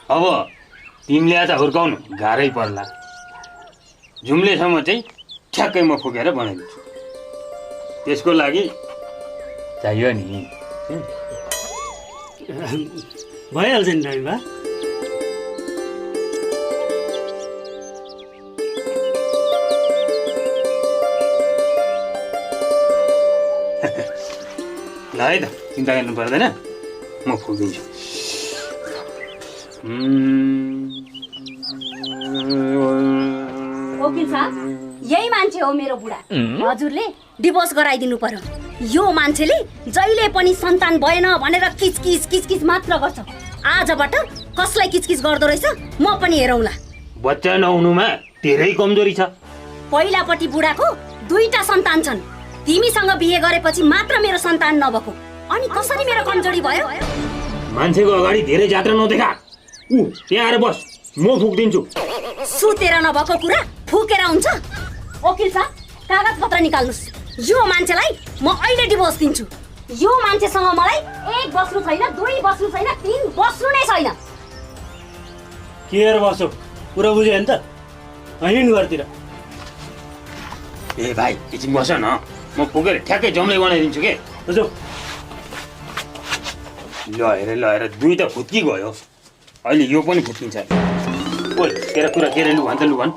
अब तिमीले आज हुर्काउनु गाह्रै पर्ला। जुम्लेसम्म चाहिँ ठ्याक्कै म फुकेर बनाइदिन्छु। त्यसको लागि चाहियो नि। भइहाल्छ नि डाइनी बा। ल है त, चिन्ता गर्नु पर्दैन, म फुकिदिन्छु। वकिल साहब, यही मान्छे हो मेरो बुढा। हजुरले डिभोर्स गराइदिनु पर्यो। यो मान्छेले जहिले पनि सन्तान भएन भनेर किचकिच किचकिच मात्र गर्छ। आजबाट कसलाई किचकिच गर्दो रहेछ म पनि हेरौँला। बच्चा नहुनुमा धेरै कमजोरी छ। पहिलापट्टि बुढाको 2टा सन्तान छन्। तिमीसँग बिहे गरेपछि मात्र मेरो सन्तान नभएको, अनि कसरी मेरो कमजोरी भयो? मान्छेको अगाडि धेरै जात्रा नदेखा। त्यहाँ आएर बस, म फुकिदिन्छु। सुतेर नभएको कुरा फुकेर हुन्छ? वकिल साहब, कागज पत्र निकाल्नुस्। यो मान्छेलाई म अहिले डिभोर्स दिन्छु। यो मान्छेसँग मलाई 1 बस्नु छैन, 2 बस्नु छैन, 3 बस्नु नै छैन। के गरेर बस्छौ? कुरा बुझ्यो नि त? हिँड घरतिर। ए भाइ, एकछिन बस न, म फुकेर ठ्याक्कै जम्लै बनाइदिन्छु के। बुझ्यौ? ल हेर 2 त फुत्की गयो, अहिले यो पनि फुत्किन्छ। ओइ, तेरो कुरा के रे? लु भन् त, लु भन्।